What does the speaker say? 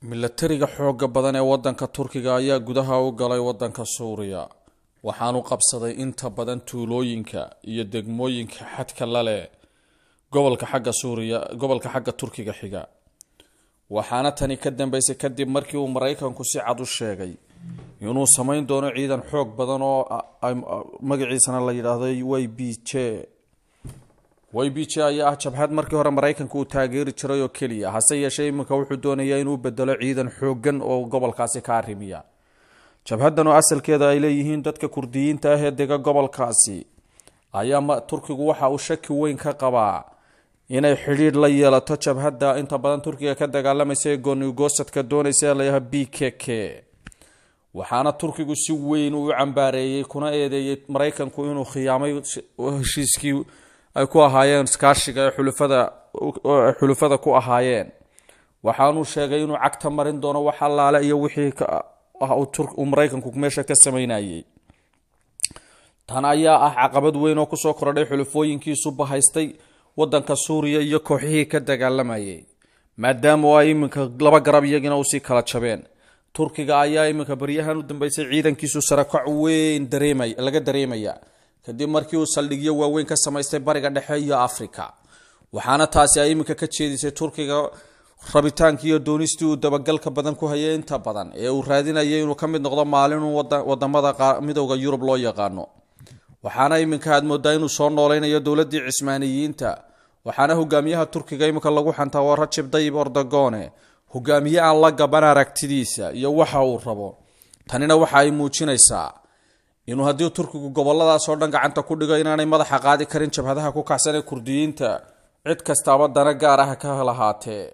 Milatariga xoogga badan ee wadanka Turkiga ayaa gudaha u galay wadanka Suuriya, waxaanu qabsaday inta badan tuulooyinka iyo degmooyinka xadka la leh gobolka xagga Suuriya, gobolka xagga Turkiga xiga. Waxaana tani ka dambeysay kadib markii uu Maraykanku si cad u sheegay inuu samayn doono ciidan xoog badan oo magaciisana la yidhaahdo YPJ. YPJ ayaa ah jabhad markii hore Maraykanku uu taageeri jiray oo keliya, hase yeeshee iminka wuxuu doonayaa inuu bedelo ciidan xooggan oo gobolkaasi ka arrimiya. Jabhaddan oo asalkeeda ay leeyihiin dadka Kurdiyiinta ah ee dega gobolkaasi ayaa Turkigu waxa uu shaki weyn ka qabaa inay xidhiidh la yeelato jabhadda inta badan Turkiga ka dagaalamaysa ee gooni-goosadka doonaysa ee layaha PKK. Waxaana Turkigu si weyn u cambaareeyey kuna eedeeyey Maraykanku inuu khiyaamay heshiiskii ay ku ahaayeen iskaashiga ee xulufada ku ahaayeen. Waxaanuu sheegay inuu cagta marin doono wax allaale iyo wixii uu Maraykanku meesha ka sameynayay. Tan ayaa ah caqabad weyn oo kusoo kordhay xulufooyinkiisu bahaystay wadanka Suuriya iyo kooxihii ka dagaalamayay, maadaama oo ay iminka laba garab iyagina usii kala jabeen. Turkiga ayaa iminka baryahan u dambeysay ciidankiisu sarakac weyn dareemay laga dareemaya kadib markii uu saldhigyo waaweyn ka samaystay Bariga Dhexe iyo Afrika. Waxaana taasi ay iminka ka jeedisay Turkiga rabitaankii iyo doonistii uu dabagalka badan ku hayay inta badan ee uu raadinayay inuu ka mid noqdo maalinuu wadamada midowda Yurub loo yaqaano. Waxaana iminka aad moodaa inuu soo nooleynayo dowladii Cismaaniyiinta. Waxaana hogaamiyaha Turkiga iminka lagu xantaa waa Rajab Tayyip Erdogan, hogaamiye aan la gaban aragtidiisa iyo waxa uu rabo. Tanina waxa ay muujinaysaa inuu haddii Turkigu goboladaas oo dhan gacanta ku dhigo inaanay madaxa qaadi karin jabhadaha ku kacsan ee Kurdiyiinta, cid kastaaba dana gaar ah ka lahaatee.